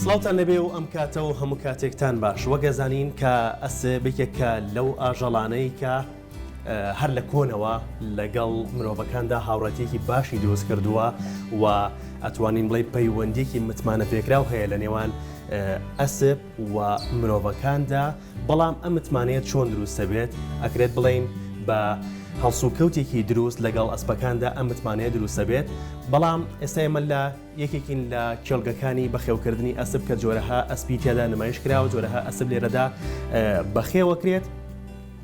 سڵاوتان لێبێ و ئەم کاتە و هەموو کاتێکتان باش. وەک ئەزانین کە ئەسپ یەکێکە لەو ئاژەڵانەی کە هەر لە کۆنەوە لەگەڵ مرۆڤەکاندا هاوڕێتیەکی باشی دروست کردووە و ئەتوانین بڵێ پەیوەندیەکی متمانە پێکراو هەیە لە نێوان ئەسپ و مرۆڤەکاندا، بەڵام ئەم متمانەیە چۆن دروست دەبێت؟ ئەکرێت بڵێین بە هەڵسوکەوتێکی دروست لەگەڵ ئەسپەکاندا ئەم متمانەیە دروست دەبێت، بەڵام ئێستا ئێمە لە یەکێکین لە کێڵگەکانی بەخێوکردنی ئەسپ کە جۆرەها ئەسپی تیادا نمایش کراوە، جۆرەها ئەسپ لێرەدا بەخێوەکرێت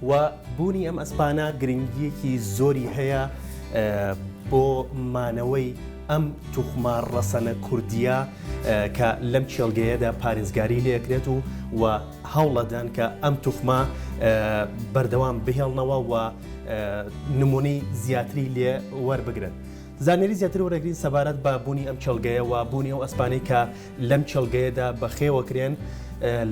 و بوونی ئەم ئەسپانە گرنگییەکی زۆری هەیە بۆ مانەوەی ئەم توخمە ڕەسەنە کوردییە کە لەم کێڵگەیەدا پارێزگاری لێکرێت و و هەوڵەدەن کە ئەم توخمە بەردەوام بهێڵنەوە و نمونەی زیاتری لێ وەربگرن. زانیاری زیاتر وەرەگرین سەبارەت بە بوونی ئەم کێڵگەیە و بوونی ئەو ئەسپانەی کە لەم کێڵگەیەدا بەخێوەکرێن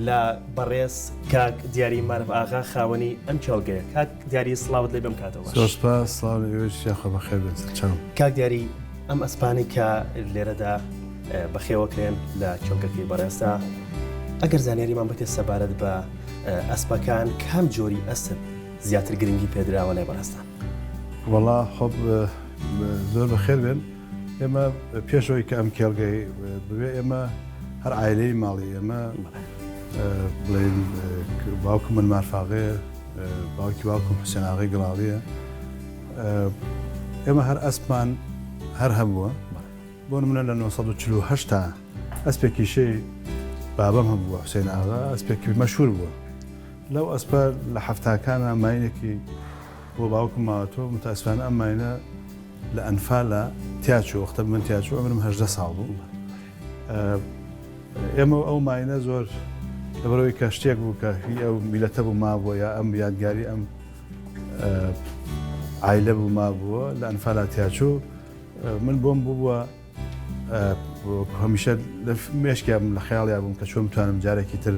لە بەڕێز کاک دیاری مارف ئاغا خاوەنی ئەم کێڵگەیە. کاک دیاری سڵاوت لێ بێم کاتەوە باش. زۆر سوپاس، سڵاو لە ئێوەیش یاخوا بەخێر بێن سەرچاوم. کاک دیاری ئەم ئەسپانەی کە لێرەدا بەخێوەکرێن لە کێڵگەکەی بەڕێزدا ئەگەر زانیاریمان بەتێ سەبارەت بە ئەسپەکان کام جۆری ئەسپ زیاتر گرنگی پێدراوە لای بەڕێزتان؟ وەڵا خۆ زۆر بەخێر بێن. ئێمە پێش ئەوەی کە ئەم کێڵگەی ببێ ئێمە هەر عایلەی ماڵی ئێمە بڵێن باوکم من مارفاغێ باوکی باوکم حوسێن ئاغای گڵاڵیە ئێمە هەر ئەسپمان هەر هەبووە بۆ نمونە لە 1940 تا ئەسپێکی شەی بابم هەبووە حوسێن ئاغا ئەسپێکی مەشهور بووە لەو ئەسپە لە حەفتاکانە ماینێکی بۆ باوکم ماوەتەوە متاسفانە ئەم ماینە لە ئەنفالا تیاچوو وەختە من تیاچوو عمرم 18 ساڵ بوو ئێمە ئەو ماینە زۆر لەبەرەوەی کە شتێک بوو کە هی ئەو میلەتە بوو مابووە یا ئەم یادگاری ئەم عیلە بوو مابووە لە ئەنفالا تیاچوو من بۆم بووە هەمیشە لە مێشکیا بووم لە خەیاڵیا بووم کە چۆن بتوانم جارێکی تر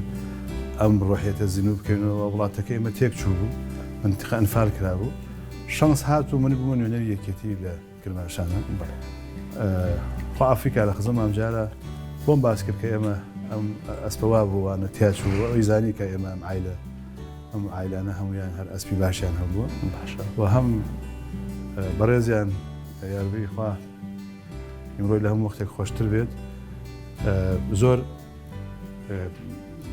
ئەم ڕۆحیەتە زیندوو بکەینەوە وڵاتەکە ئێمە تێک چوو بوو منتیقە ئەنفال کرابوو شانس هات و من بوومە نوێنەری یەکێتی لە کرماشانە خوا ئەفریکا لە خزم ئەمجارە بۆم باس کرد کە ئێمە ئەم ئەسپەوا بووانە تیاچوو ئەوی زانی کە ئێمە ئەم عیلە ئەم عیلانە هەمویان هەر ئەسپی باشیان هەبووە باشە و هەم بەڕێزیان یاربی خوا ئیمڕۆی لە هەموو وەختێک خۆشتر بێت زۆر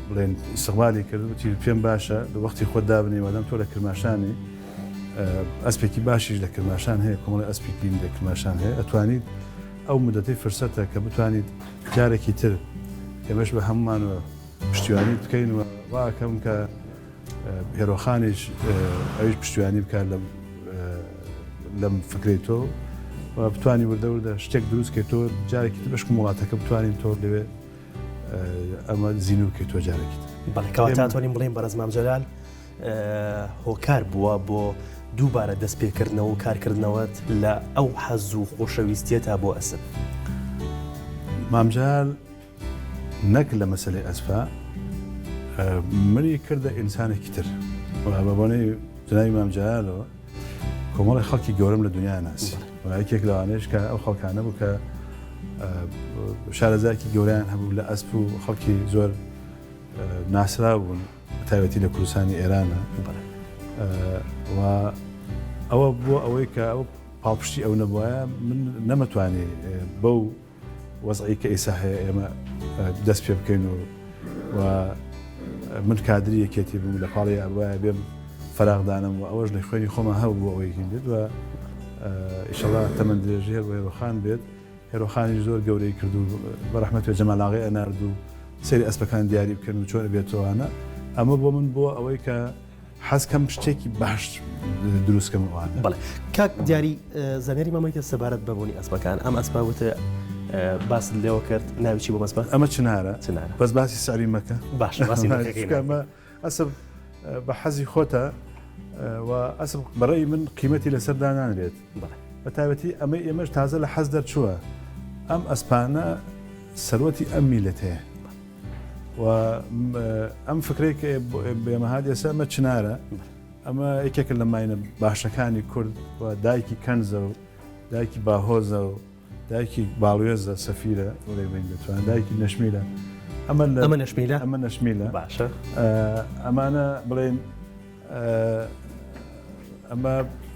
بڵێن ئیسقبالی کرد وتی پێم باشە لە وەختی خۆت دابنێ مادام تۆ لە کرماشانی ئەسپێکی باشیش لە کرماشان هەیە کۆمەڵی ئەسپی گرین لە کرماشان هەیە ئەتوانیت ئەو مدەتی فرسەتە کە بتوانیت جارێکی تر ئێمەش بە هەمومان و پشتیوانیت بکەین و واکەم کە هێرۆخانیش ئەویش پشتیوانی بکات لەم لەم فکرەی تۆ و بتانی وردە وردە شتێک دروست کەی تۆ جارێکی تر بەشکم وڵاتەکە بتوانین تۆ لەوێ ئەمە زیینو بکەیت تۆ جارێکی تر. بەڵێ کەواتە توانین بڵێین بەڕێز مام جەلال هۆکار بووە بۆ دووبارە دەستپێکردنەوە و کارکردنەوەت لە ئەو حەز و خۆشەویستیەتا بۆ ئەسپ. مام جەلال نەک لە مەسەلەی ئەسپا منی کردە ئینسانێکی تر و بە بۆنەی جەنابی مام جەلالەوە کۆمەڵی خەڵکی گەورەم لە دنیا ناسی و یەکێک لەوانەیش کە ئەو خەڵکانە بوو کە شارەزایەکی گەورەیان هەبوو لە ئەسپ و خەڵکی زۆر ناسراو بوون تایبەتی لە کوردستانی ئێرانە و ئەوە بووە ئەوەی کە ئەو پاڵپشتی ئەو نەبوایە من نەمەتوانی بەو وەزعی کە ئیسا هەیە ئێمە دەست پێ بکەین و و من کادری یەکێتی بووم لە پاڵی ئەبوایە بێم فەراغ دانم و ئەوەش لە خوێنی خۆمان هەبوو بۆ ئەوەی هین بێت و ئیشەڵا تەمەن درێژی هەر بۆ هێرۆخان بێت هێرۆخانیش زۆر گەورەی کرد و بە ڕەحمەت بێ جەمال ئاغای ئەنارد و سەیری ئەسپەکان دیاری بکەن و چۆن ئەبێتەوانە ئەمە بۆ من بۆ ئەوەی کە حەز کەم شتێکی باش دروست کەم ئەوانە. بەڵێ کاک دیاری زانیاری مامەیتە سەبارەت بە بوونی ئەسپەکان ئەم ئەسپە وتە باست لێوە کرد ناوی چی بۆ ئەسپە؟ ئەمە چنارە چنارە بەس باسی سعری مەکە باش باسی نرخەکەی چونکە ئەمە ئەسپ بە حەزی خۆتە و ئەسپ بەڕێی من قیمەتی لەسەر دانانرێت بەڵێ بە تایبەتی ئەمەی ئێمەش تازە لە حەز دەرچووە ئەم ئەسپانە سەروەتی ئەم میلەتەیە و ئەم فکرەی کە بێمە هات ئێستا ئەمە چنارە ئەمە یەکێکە لە ماینە باشەکانی کورد و دایکی کەنزە و دایکی باهۆزە و دایکی باڵوێزە سەفیرە وەرەی بین دەتوان دایکی نەشمیلە. ئەمە ئەمە نەشمیلە؟ ئەمە نەشمیلە. باشە. ئەمانە بڵێن ئەمە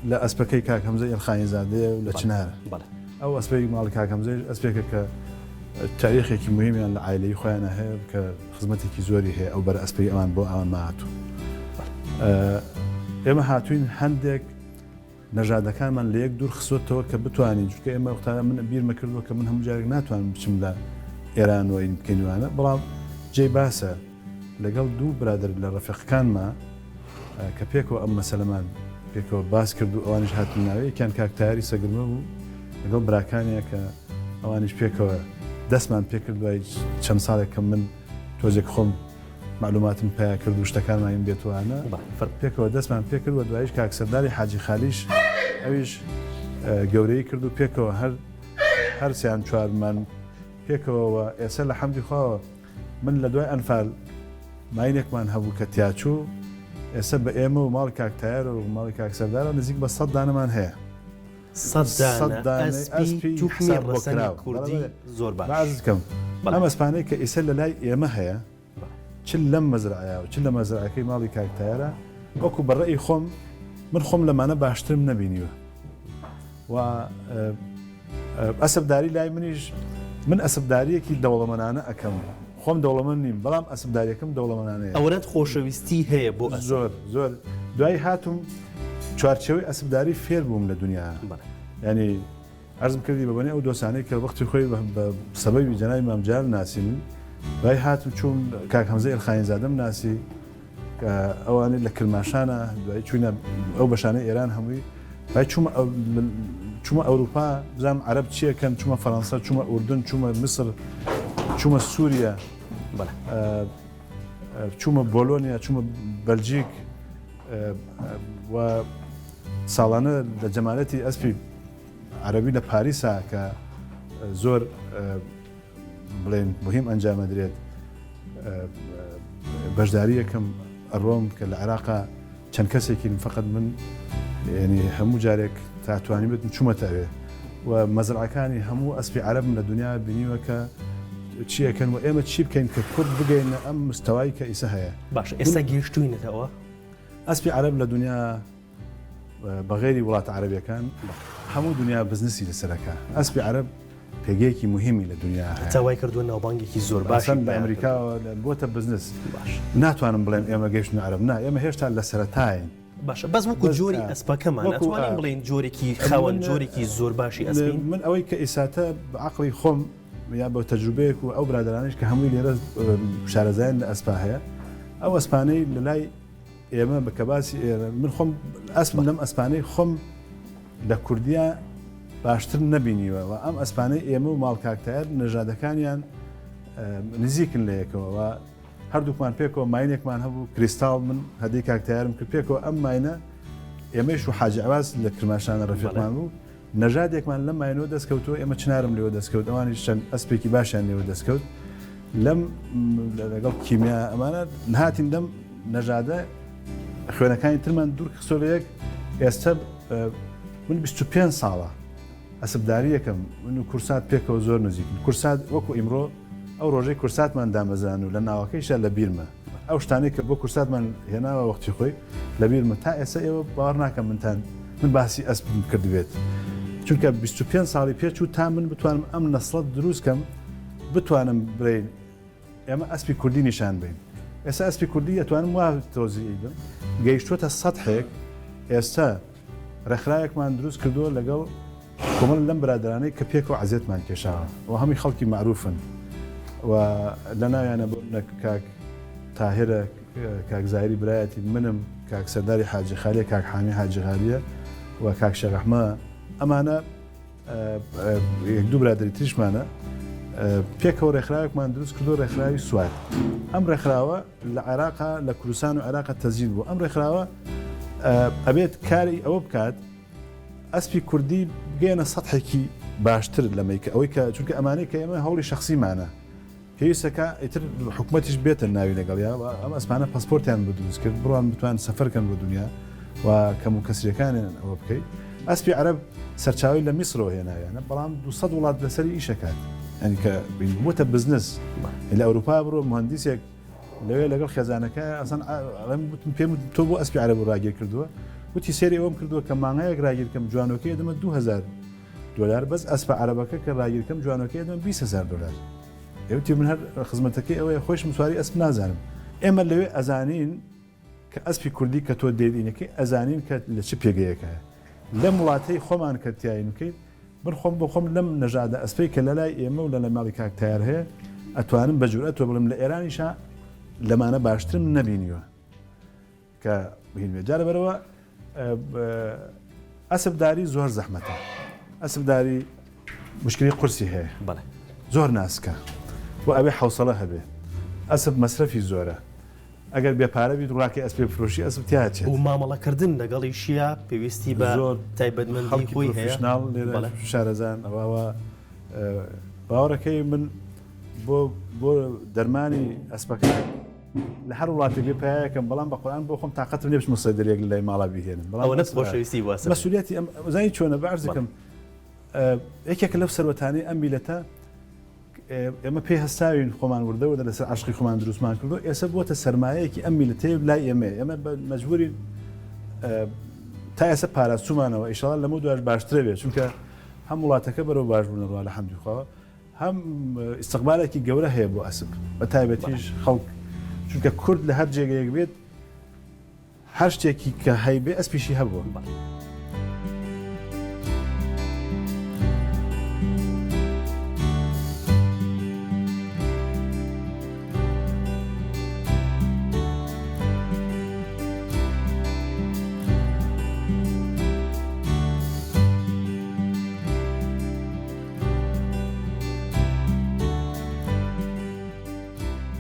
لە ئەسپەکەی کاک هەمزە ئێلخانی زادەیە و لە چنارە. ئەو ئەسپەی ماڵی کاک هەمزەیش ئەسپێکە کە تاریخێکی مهمیان لە عایلەی خۆیانە هەیە کە خزمەتێکی زۆری هەیە ئەو بەرە ئەسپەی ئەوان بۆ ئەوان ماهاتوو. ئێمە هاتوین هەندێک نەژادەکانمان لە یەک دوور خسۆتەوە کە بتوانین چونکە ئێمە وەختا من بیرمە کردووە کە من هەموو جارێک ناتوانم بچم لە ئێران و این بکەین وانە بەڵام جێی باسە لەگەڵ دوو برادەر لە ڕەفیقەکانما کە پێکەوە ئەم مەسەلەمان پێکەوە باس کرد و ئەوانیش هاتن ناوێ یەکیان کاک تایری سەگرمە بوو لەگەڵ براکانیان کە ئەوانیش پێکەوە دەستمان پێکرد دوای چەند ساڵێک کە من تۆزێک خۆم مەعلوماتم پەیا کرد و شتەکانمان این بێتوانە پێکەوە دەستمان پێکرد و دواییش کاک سەرداری حاجی خالیش ئەویش گەورەی کرد و پێکەوە هەر هەرسیان چوارمان پێکەوە و ئێستا لە حەمدی خواوە من لە دوای ئەنفال ماینێکمان هەبوو کە تیاچوو ئێستا بە ئێمە و ماڵی کاک تایەر و ماڵی کاک سەردارەوە نزیک بە سەد دانەمان هەیە. سەد دانە ئەسپی توخمی ڕەسەنی کوردی زۆر باش. با عەرزت کەم ئەم ئەسپانەی کە ئیسە لە لای ئێمە هەیە چ لەم مەزرعەیە و چ لە مەزرعەکەی ماڵی کاک تایەرە وەکو بە ڕەئی خۆم من خۆم لەمانە باشترم نەبینیوە و ئەسپداری لای منیش من ئەسپداریەکی دەوڵەمەنانە ئەکەم خۆم دەوڵەمەند نیم بەڵام ئەسپداریەکەم دەوڵەمەنانەیە. ئەوەنەت خۆشەویستی هەیە بۆ ئەسپ. زۆر زۆر دوایی هاتوم چوارچێوەی ئەسپداری فێر بووم لە دنیا یانی عەرزم کردی بە بەنی ئەو دۆسانەی کە وەختی خۆی بە سەبەبی جەنابی مام جەلال ناسی من دوای هاتم چووم کاک هەمزە ئێلخانیزادەم ناسی کە ئەوانەی لە کرماشانە دوای چوینە ئەو بەشانەی ئێران هەمووی دوای چوومە چوومە ئەوروپا بزانم عەرەب چیەکەن چوومە فەرەنسا چوومە ئوردن چوومە میسر چوومە سووریا چوومە بۆلۆنیا چوومە بەلجیک و ساڵانە لە جەمالەتی ئەسپی عەرەبی لە پاریسا کە زۆر بڵێن مهم ئەنجامەدرێت بەشداری یەکەم ئەڕۆم کە لە عێراقا چەند کەسێکین فقط من ینی هەموو جارێک تا توانی بێتم چوومەتە ئەوێ و مەزرعەکانی هەموو ئەسپی عەرەبم لە دنیا بینیوە کە چیەکەن و ئێمە چی بکەین کە کورد بگەینە ئەم مستەوای کە ئیسە هەیە. باشە ئێستا گەیشتوینەتەوە؟ ئەسپی عەرەب لە دنیا بە غەیری وڵاتە عەرەبیەکان هەموو دنیا بزنسی لەسەر ئەکا. ئەسپی عەرەب پێگەیەکی موهیمی لە دنیا هەیە. هەتا وای کردووە ناوبانگێکی زۆر باشی پەیا کردووە. لە ئەمریکاوە بۆتە بزنس. باش. ناتوانم بڵێم ئێمە گەیشتینە عەرەب، نا ئێمە هێشتا لە سەرەتاین. باشە بەس وەکو جۆری ئەسپەکەمان ئەتوانین بڵێین جۆرێکی خاوەن جۆرێکی زۆر باشی ئەسپین؟ من ئەوەی کە ئیساتە بە عەقڵی خۆم یا بە تەجروبەیەک و ئەو برادەرانەیش کە هەمووی لێرە شارەزایان لە ئەسپا هەیە، ئەو ئەسپانەی لە لای ئێمە بە کە باسی ئێرە من خۆم ئەسپم لەم ئەسپانەی خۆم لە کوردیا باشتر نەبینیوە و ئەم ئەسپانەی ئێمە و ماڵ کاک تایەر نەژادەکانیان نزیکن لە یەکەوە و هەردووکمان پێکەوە ماینێکمان هەبوو کریستاڵ من هەدەی کاک تایەرم کرد پێکەوە ئەم ماینە ئێمەیش و حاجی عەباس لە کرماشانە ڕەفیقمان بوو نەژادێکمان لەم ماینەوە دەستکەوتووە، ئێمە چنارم لێوە دەستکەوت، ئەوانیش چەند ئەسپێکی باشیان لێوە دەستکەوت. لەم لەگەڵ کیمیا ئەمانە هاتین لەم نەژادە خوێنەکانی ترمان دوور خستۆ لە یەک. ئێستا من 25 ساڵە ئەسپداریەکەم، من و کورسات پێکەوە زۆر نزیکن. کورسات وەکو ئیمڕۆ ئەو ڕۆژەی کورساتمان دامەزران و لە ناوەکەیشا لە بیرمە. ئەو شتانەی کە بۆ کورساتمان هێناوە وەختی خۆی لە بیرمە تا ئێستا ئێوە باوەڕ ناکەم منتان من باسی ئەسپم کردبێت چونکە 25 ساڵی پێچوو تا من بتوانم ئەم نەسڵە دروست کەم بتوانم برین ئێمە ئەسپی کوردی نیشان بین ئێستا ئەسپی کوردی ئەتوانم وا تۆزیعی بم گەیشتووەتە سەتحێک ئێستا ڕێکخراوێکمان دروست کردووە لەگەڵ کۆمەڵ لەم برادەرانەی کە پێکەوە عەزێتمان کێشاوە و هەمووی خەڵکی مەعروفن و لە ناویانە بۆ منە کاک تاهرە، کاک زاهیری برایەتی منم، کاک سەرداری حاجی خالیە، کاک حامی حاجی غالیە و کاک شێخ ئەحمە ئەمانە یەک دوو برادەری تریشمانە پێکەوە ڕێکخراوێکمان دروست کردو ڕێکخراوی سوار ئەم ڕێکخراوە لە عێراقا لە کوردستان و عێراقا تەزیل بوو ئەم ڕێکخراوە ئەبێت کاری ئەوە بکات ئەسپی کوردی بگەیەنە سەتحێکی باشتر لەمەی کە ئەوەی کە چونکە ئەمانەی کە ئێمە هەوڵی شەخسیمانە پێویستە کە ئیتر حکومەتیش بێتە ناوی لەگەڵیا و ئەم ئەسپانە پەسپۆرتیان بۆ دروست کرد بڕوان بتوان سەفەر کەن بۆ دنیا و کەم و کەسریەکانیان ئەوە بکەیت ئەسپی عەرەب سەرچاوی لە میسرەوە هێناویانە بەڵام 200 وڵات لەسەری ئیشەکات. یعنی کە بووتە بزنس لە ئەوروپا بڕۆ مهندسێک لەوێ لەگەڵ خێزانەکە ئەسان ئەڵێم وتم پێم تۆ بۆ ئەسپی عەرەب ڕاگیر کردووە وتی سێری ئەوم کردووە کە مانگایەک ڕاگیر کەم جوانۆکەی دەمە 2000 دلار بەس ئەسپە عەرەبەکە کە ڕاگیر کەم جوانۆکەی دەمە 20000 دلار ئێوتی من هەر خزمەتەکەی ئەوەیە خۆشم سواری ئەسپ نازانم ئێمە لەوێ ئەزانین کە ئەسپی کوردی کە تۆ دێرینەکەی ئەزانین کە لە چ پێگەیەکە لەم وڵاتەی خۆمان کە تیاین بکەیت من خۆم بۆ خۆم لەم نەژادە ئەسپەی کە لەلای ئێمە و لەلای ماڵی کاک تایەر هەیە ئەتوانم بە جورئەتەوە بڵێم لە ئێرانیشا لەمانە باشترم نەبینیوە کە بهینوێ جا لەبەرەوە ئەسپداری زۆر زەحمەتە ئەسپداری مشکلی قورسی هەیە بەڵێ زۆر ناسکە و ئەوێ حوسەڵە هەبێ ئەسپ مەسرەفی زۆرە ئەگەر بێ پارە بیت ڕاکەی ئەسپێ بفرۆشی ئەسپ تیا چێت. و مامەڵە کردن لەگەڵیشیا پێویستی بە زۆر تایبەتمەندی خەڵکی خۆی هەیە. پرۆفیشناڵ لێرە بەڵێ. شارەزان ئەوە باوەڕەکەی من بۆ بۆ دەرمانی ئەسپەکە لە هەر وڵاتێک بێ پیاکەم بەڵام بە قورئان بۆ خۆم تاقەتم نیە بچمە سەیدەلەیەک لە لای ماڵا بیهێنم بەڵام ئەوەنە ئەسپ خۆشەویستی بۆ ئەسپ. مەسولیەتی ئەم زانی چۆنە بە عەرزەکەم یەکێکە لەو سەروەتانەی ئەم میلەتە ئێمە پێی هەستاوین خۆمان وردە وردە لەسەر عەشقی خۆمان دروستمان کردو ئێستا بووەتە سەرمایەیەکی ئەم میلەتەیە لای ئێمەیە ئێمە بە مەجبوری تا ئێستا پاراستومانەوە ئیشەڵا لەمە دواش باشترە بێت چونکە هەم وڵاتەکە بەرەو باش بوون ڕوا لە حەمدی خوا هەم ئیستقبالێکی گەورە هەیە بۆ ئەسپ بە تایبەتیش خەڵک چونکە کورد لە هەر جێگەیەک بێت هەر شتێکی کە هەیبێ ئەسپیشی هەبووە.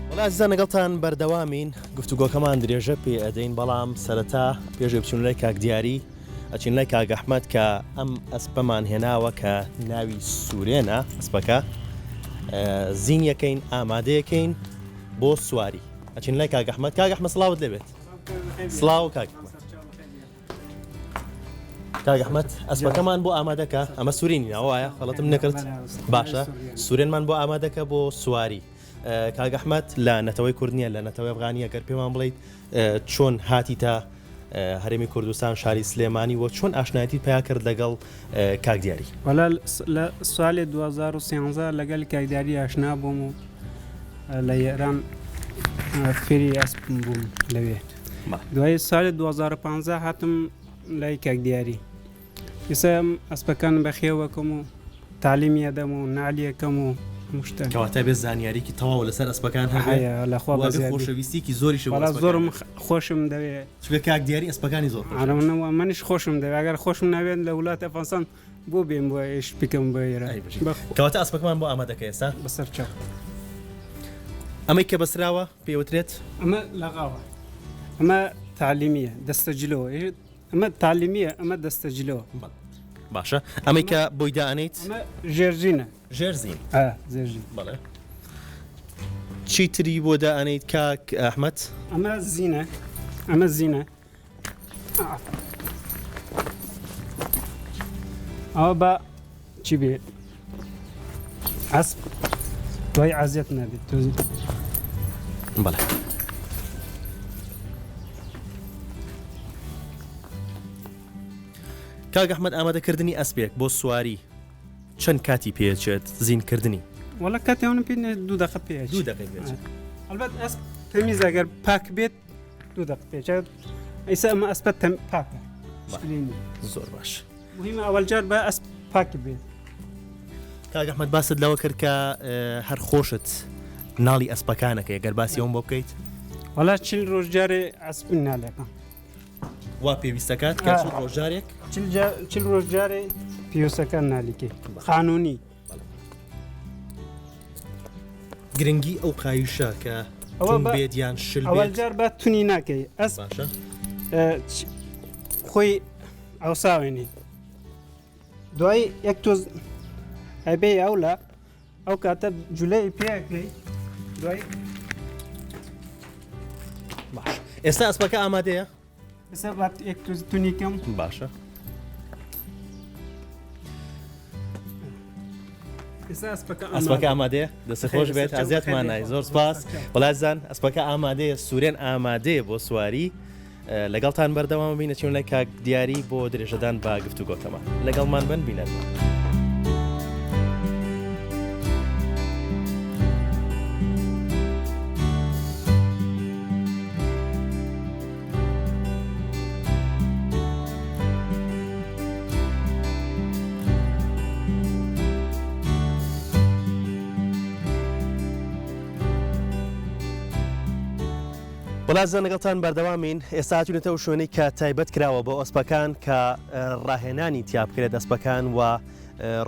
وەڵا ئازیزان لەگەڵتان بەردەوامین گفتوگۆکەمان درێژە پێ ئەدەین بەڵام سەرەتا پێش ئەوەی بچین لای کاک دیاری ئەچین لای کاک ئەحمەد کە ئەم ئەسپەمان هێناوە کە ناوی سوورێنە ئەسپەکە زینیەکەین ئامادەیەکەین بۆ سواری ئەچین لای کاک ئەحمەد کاک ئەحمەد سڵاوت لێبێت سڵاو کاک ئەحمەد کاک ئەحمەد ئەسپەکەمان بۆ ئامادەکە ئەمە سوورینی ناوایە خەڵەتم نەکرد باشە سوورێنمان بۆ ئامادەکە بۆ سواری کاک ئەحمەد لە نەتەوەی کورد نییە لە نەتەوەی ئەفغانیە گەر پێمان بڵیت چۆن هاتیتە هەرێمی کوردستان شاری سلێمانی و چۆن ئاشنایەتی پیا کرد لەگەڵ کاک دیاری؟ وەلا لە سالی 2013 لەگەل کاک دیاری ئاشنا بووم و لە ئێران فێری ئەسپم بووم لەوێ دوای سالی 2015 هاتم لای کاک دیاری ئێستا ئەسپەکان بەخێوەکەم و تالیمی ئەدەم و نالی ئەکەم و هەموو شتە. کەواتە بێ زانیاریکی تەواو لەسەر ئەسپەکان هەبێ هەیە لەخوا و ئەبێ بەزیادی. خۆشەویستیکی زۆریشی بۆ وەڵا ئەسپەکان زۆرم هەبێ. خۆشم دەوێ. چونکە کاک دیاری ئەسپەکانی زۆر خۆشەویستە. ئەرەونەوە منیش خۆشم دەوێ ئەگەر خۆشم نەوێت لە وڵاتی ئەفغانستان بۆ بێم بۆ ئیش بکەم بۆ ئێرە. ئەی بژی. بەخ. کەواتە ئەسپەکەمان بۆ ئامادەکە ئێستا. بەسەر چاو. ئەمەی کە بەسراوە پێی وترێت؟ ئەمە لەغاوە. ئەمە تەعلیمیە دەستە جلەوە. ئەمە تالیمیە ئەمە دەستە جلەوە. باشە ئەمەی کە بۆی دائەنێیت؟ ئەمە ژێرزینە. ژێرزین. ئا ژێرزین. بەڵێ. چی تری بۆ دائەنێیت کاک ئەحمەد؟ ئەمە زینە ئەمە زینە. ئەوە بە چی بێ ئەسپ دوای عەزیەت نەبێت تۆزی. بەڵێ. کاک ئەحمەد ئامادەکردنی ئەسپێک بۆ سواری چەند کاتی پێچێت زینکردنی؟ وەڵا کاتێ پێ دوو دەقە پێ دوو دەقەی پێچێت. ئەلبەت ئەسپ تەمیز ئەگەر پاک بێت دوو دەقە پێچێت ئیسا ئەمە ئەسپە تەم پاکە مشکلی نییە. زۆر باش. مهمە ئەوەل جار بە ئەسپ پاک بێت. کاک ئەحمەد باست لەوە کرد کە هەر خۆشت ناڵی ئەسپەکانەکەی گەر باسی ئەوم بۆ بکەیت؟ وەڵا چل ڕۆژ جارێ ئەسپ ناڵەکەم. وا پێویستەکات کە چل ڕۆژ جارێک؟ چل ڕۆژ جارێ پێویستەکان نالیکەی قانونی. گرنگی ئەو قایشە کە ئەوە بێت یان شل ئەوەل جار بە تونی ناکەی ئەس باشە خۆی ئەوساوێنی دوای یەک تۆز ئەبێ ئەو لە ئەو کاتە جولەی پێەکەی دوای باش ئێستا ئەسپەکە ئامادەیە ئێستا با یەک تۆز تونی کەم باشە. ئەسپەکە ئامادەیە؟ دەست خۆش بێت ئازیاتمان نای زۆر سپاس وڵازان ئەسپەکە ئامادەیە سوورێن ئامادەیە بۆ سواری لەگەڵتان بەردەوام بین ئەچین لای کاک دیاری بۆ درێژەدان بە گفتوگۆکەمان لەگەڵمان بن بینەرمان. وەڵا ئازیزان لەگەڵتان بەردەوامین ئێستا هاتوینەتە ئەو شوێنەی کە تایبەت کراوە بۆ ئەسپەکان کە ڕاهێنانی تیا بکرێت ئەسپەکان و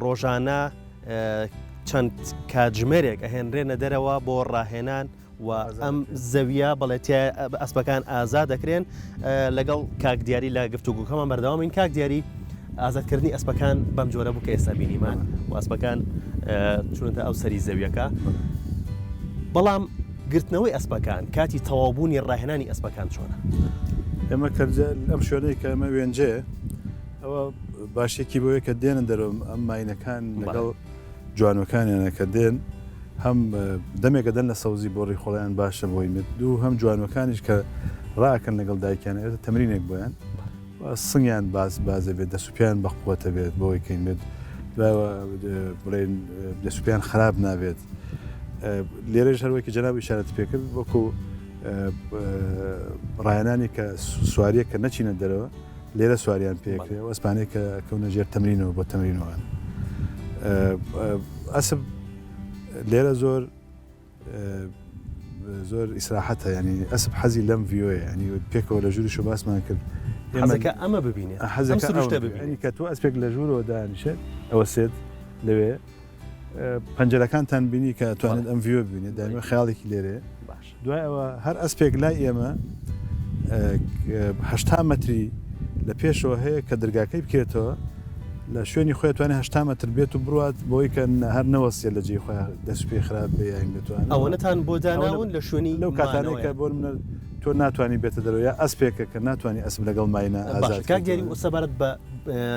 ڕۆژانە چەند کاتژمێرێک ئەهێنرێنە دەرەوە بۆ ڕاهێنان و ئەم زەویە بەڵێ تیا ئەسپەکان ئازاد دەکرێن لەگەڵ کاک دیاری لە گفتوگۆکەمان بەردەوامین کاک دیاری ئازادکردنی ئەسپەکان بەم جۆرە بوو کە ئێستا بینیمان و ئەسپەکان چوونەتە ئەو سەری زەویەکە بەڵام گرتنەوەی ئەسپەکان کاتی تەواوبوونی ڕاهێنانی ئەسپەکان چۆنە؟ ئێمە کە ئەم شوێنەی کە ئەمە وێنجەیە ئەوە باشێکی بۆیە کە دێنە دەرەوە ئەم ماینەکان لەگەڵ جوانوەکانیانە کە دێن هەم دەمێکە دەن لە سەوزی بۆ ڕیخۆڵیان باشە بۆی مت دوو هەم جوانوەکانیش کە ڕاکەن لەگەڵ دایکیان ئێتە تەمرینێک بۆیان سنگیان باز بازە بێت دەست و پێیان بەقوەتە بێت بۆی کەین بێت دوایەوە بڵێن دەست و پێیان خراپ نابێت لێرەش هەروەکی جەناب ئیشارەت پێکرد وەکو ڕایەنانی کە سواریە کە نەچینە دەرەوە لێرە سواریان پێکرێ و ئەسپانەی کە کەونە ژێر تەمرینەوە بۆ تەمرینەوەن ئەسب لێرە زۆر زۆر ئیسراحەتە ینی ئەسپ حەزی لەم view ە ینی پێکەوە لە ژووری شو باسمان کرد حەزەکە ئەمە ببینێت حەزەکە سروشتە ببینێت کە تۆ ئەسپێک لە ژوورەوە دانیشێت ئەوە سێت لەوێ پەنجەرەکانتان بینی کە توانێت ئەم view ە ببینێت دایمە خەیاڵێکی لێرێ باش دوای ئەوە هەر ئەسپێک لای ئێمە 80 مەتری لە پێشەوە هەیە کە دەرگاکەی بکرێتەوە لە شوێنی خۆی توانێت 80 مەتر بێت و بڕات بۆی کە هەر نەوەستێت لە جێی خۆی دەست پێ خراپ بێ یان بتوانێت ئەوەنەتان بۆ داناون لە شوێنی لەو کاتانەی کە بۆ منە تۆ ناتوانانی بێتە دەرەوە یا ئەسپێکە کە ناتوانانی ئەسپ لەگەڵ ماینە ئازاد کاک دیاری و سەبارەت بە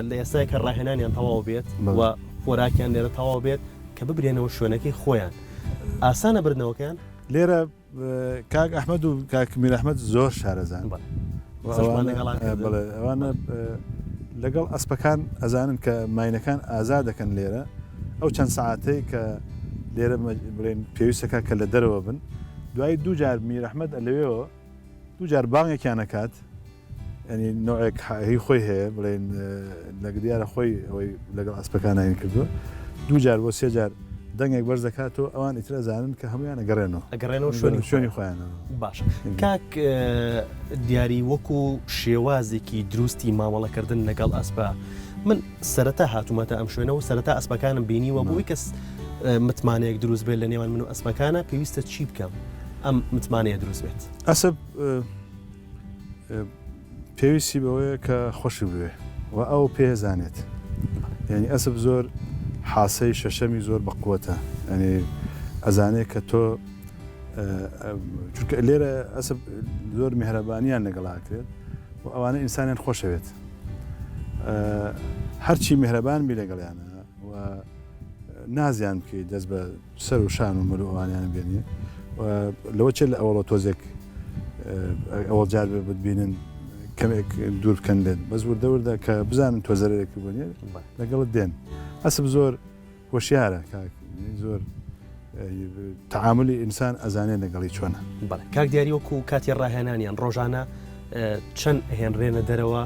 لە ئێستای کە ڕاهێنانیان تەواو بێت و خۆراکیان لێرە تەواو بێت کە ببرێنەوە شوێنەکەی خۆیان ئاسانە بردنەوەکەیان؟ لێرە کاک ئەحمەد و کاک میر ئەحمەد زۆر شارەزان ئەوانە لەگەڵ ئەسپەکان ئەزانن کە ماینەکان ئازا دەکەن لێرە ئەو چەند سعاتەی کە لێرە بڵێن پێویستەکە کە لە دەرەوە بن دوای دوو جار میرەحمەد لەوێەوە دوو جار بانگێکیان ئەکات یعنی نوعێک هی خۆی هەیە بڵێن لە دیارە خۆی ئەوەی لەگەڵ ئەسپەکان ناین کردووە دوو جار بۆ سێ جار دەنگێک بەرز دەکاتەوە ئەوان ئیتر ئەزانن کە هەمویان ئەگەڕێنەوە ئەگەڕێنەوە شوێنی شوێنی خۆیانەوە باشە کاک دیاری وەکو شێوازێکی دروستی مامەڵەکردن لەگەڵ ئەسپە من سەرەتا هاتوومەتە ئەم شوێنەوە سەرەتا ئەسپەکانم بینیوە بۆی کەس متمانەیەک دروست بێت لە نێوان من و ئەسپەکانە پێویستە چی بکەم ئەم متمانەیە دروست بێت؟ ئەسپ پێویستی بەوەیە کە خۆشی بوێ و ئەو پێزانێت یعنی ئەسپ زۆر حاسەی شەشەمی زۆر بەقوەتە ینی ئەزانێت کە تۆ چونکە لێرە ئەسپ زۆر میهرەبانیان لەگەڵاکرێت و ئەوانە ئینسانیان خۆشەوێت هەرچی میهرەبان بی لەگەڵیانە و نازیان بکەیت دەست بە سەر و شان و مل و ئەوانیان بێنی و لەوە چێت لە ئەوەڵە تۆزێک ئەوەڵ جار بێ بتبینن کەمێک دوور بکەن لێت بەس وردە وردە کە بزانن تۆ زەرەرێکی بۆ نییە لەگەڵت دێن ئەسپ زۆر هۆشیارە کاک زۆر تەعاملی ئینسان ئەزانێ لەگەڵی چۆنە. بەڵێ کاک دیاری وەکو کاتی ڕاهێنانیان ڕۆژانە چەند ئەهێنرێنە دەرەوە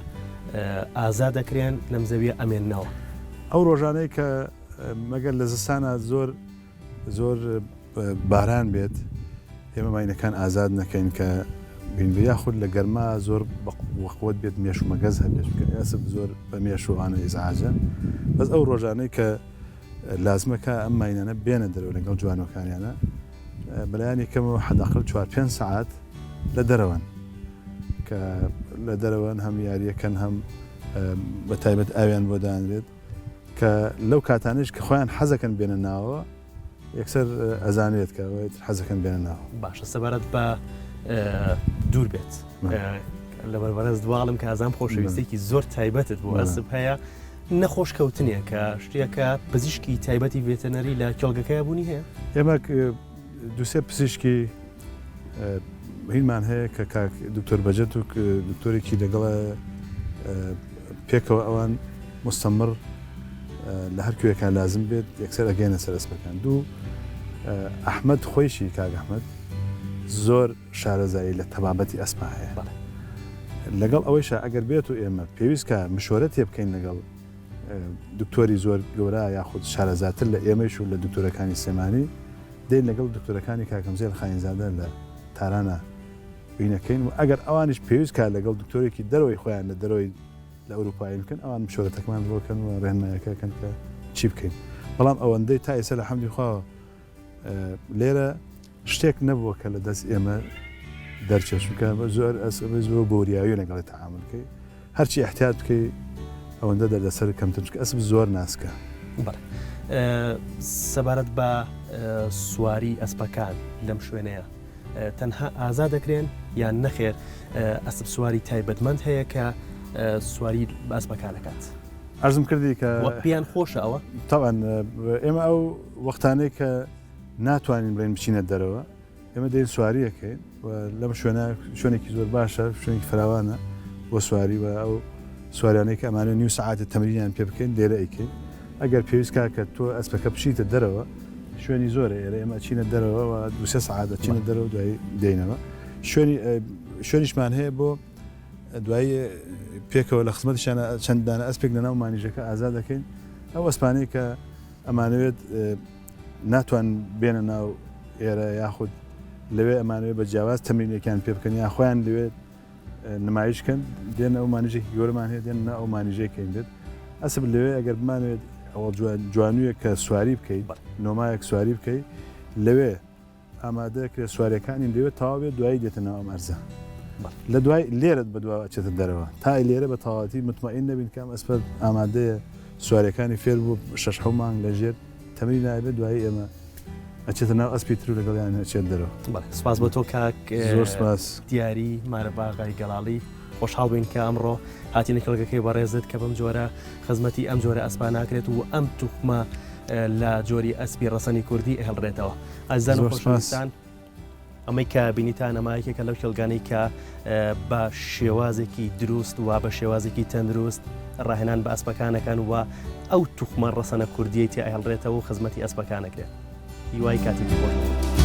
ئازا دەکرێن لەم زەویە ئەمێننەوە؟ ئەو ڕۆژانەی کە مەگەر لە زستانە زۆر زۆر باران بێت ئێمە ماینەکان ئازاد نەکەین کە بین یاخود لە گەرما زۆر بەقوت بێت مێش و مەگەز هەبێت کە ئێسپ زۆر بە مێش و ئانە ئیزعاجە بەس ئەو ڕۆژانەی کە لازمە کە ئەم ماینانە بێنە دەرەوە لەگەڵ جوانەکانیانە بەلایانی کەمەوە حداقل 4 پێ سعات لە دەرەوەن کە لە دەرەوەن هەم یاریەکەن هەم بە تایبەت ئاویان بۆ دانرێت کە لەو کاتانەیش کە خۆیان حەزەکەن بێنە ناوەوە یەکسەر ئەزانرێت کە ئەوە ئیتر حەزەکەن بێنە ناوە. باشە سەبارەت بە دوور بێت لەبەر بەڕێز دواڵم کە ئازام خۆشەویستێکی زۆر تایبەتت بۆ ئەسپ هەیە. نەخۆش کەوتنێکە شتێکە پزیشکی تایبەتی ڤێتەنەری لە کێڵگەکەیا بوونی هەیە؟ ئێمە دوسێ پزیشکی هینمان هەیە کە کاک دکتۆر بەجەت و دکتۆرێکی لەگەڵە پێکەوە ئەوان مستەمڕ لە هەر کوێکان لازم بێت یەکسەر ئەگەینە سەر ئەسپەکان دوو ئەحمەد خۆیشی کاک ئەحمەد زۆر شارەزایی لە تەبابەتی ئەسپا هەیە لەگەڵ ئەوەیشا ئەگەر بێت و ئێمە پێویست کە مشۆرە تێ بکەین لەگەڵ دکتۆری زۆر گەورە یاخود شارەزاتر لە ئێمەش و لە دکتۆرەکانی سلێمانی دێن لەگەڵ دکتۆرەکانی کاک هەمزەی خانیزادە لە تارانە بینەکەین و ئەگەر ئەوانیش پێویست کا لەگەڵ دکتۆرێکی دەرەوەی خۆیان لە دەرەوەی لە ئەوروپایی بکەن ئەوان مشۆرەتەکەمان بۆ بکەن و ڕێنمایەکەکەن کە چی بکەین بەڵام ئەوەندەی تا ئێستا لە حەمدی خواوە لێرە شتێک نەبووە کە لە دەست ئێمە دەرچێت چونکە زۆر زۆر بۆریاوی لەگەڵی تەعامل بکەی هەرچی احتیاط بکەی ئەوەندە دەردەسەر کەمتر چونکە ئەسپ زۆر ناسکە. بەڵێ سەبارەت بە سواری ئەسپەکان لەم شوێنەیە تەنها ئازا دەکرێن یان نەخێر ئەسپ سواری تایبەتمەند هەیە کە سواری بە ئەسپەکانەکات عەرزم کردی کە پێیان خۆشە ئەوە تاوان ئێمە ئەو وەختانەی کە ناتوانین بڵێن بچینە دەرەوە ئێمە دێین سواریەکەین و لەم شوێنە شوێنێکی زۆر باشە شوێنێکی فراوانە بۆ سواری و ئەو سواریانەی کە ئەمانە نیو سەعاتە تەمرینیان پێ بکەین لێرە ئەیکەین ئەگەر پێویست کا کە تۆ ئەسپەکە بچیتە دەرەوە شوێنی زۆرە ئێرە ئێمە ئەچینە دەرەوە و دوسێ سەعات ئەچینە دەرەوە دوایی دێینەوە شوێنی شوێنیشمان هەیە بۆ دوایی پێکەوە لە خزمەتیشانە چەند دانە ئەسپێک لەناو مانیژەکە ئازاد دەکەین ئەو ئەسپانەی کە ئەمانەوێت ناتوان بێنە ناو ئێرە یاخود لەوێ ئەمانەوێت بە جیاواز تەمرینێکیان پێ بکەن یا خۆیان لەوێ نمایش کەن دێن ئەو مانیژێکی گەورەمان هەیە دێن ئەو مانیژەیەکەین بێت ئەسب لەوێ ئەگەر بمانوێت ئەوە جوانویەک کە سواری بکەیت نۆمایەک سواری بکەیت لەوێ ئامادە کرێ سوارەکانی لەوێ تەواو بێت دوایی دێتە ناو ئەم ئەرزە لە دوای لێرەت بە دواوە ئەچێتە دەرەوە تا لێرە بە تەواوەتی متمەئین نەبین کە ئەم ئەسپە ئامادەیە سوارەکانی فێر بوو شەش حەو مانگ لە ژێر تەمرین نابێت دوایی ئێمە ئەچێتە ناو ئەسپی تر و لەگەڵیان ئەچێت دەرەوە. بەڵێ سپاس بۆ تۆ کاک زۆر سپاس. دیاری مارەباغای گەڵاڵی خۆشحاڵ بووین کە ئەمڕۆ هاتینە کێڵگەکەی بەڕێزت کە بەم جۆرە خزمەتی ئەم جۆرە ئەسپا ناکرێت و ئەم توخمە لە جۆری ئەسپی ڕەسەنی کوردی ئەهێڵرێتەوە. ئازیزان و خۆشەویستان ئەمەی کە بینیتان ئەمە یەکێکە لەو کێڵگانەی کە بە شێوازێکی دروست و بە شێوازێکی تەندروست ڕاهێنان بە ئەسپەکانەکان و ئەو توخمە ڕەسەنە کوردیەی تێ ئەهێڵرێتەوە و خزمەتی ئەسپەکانەکرێت. هیوای کاتێکی خۆش بۆ.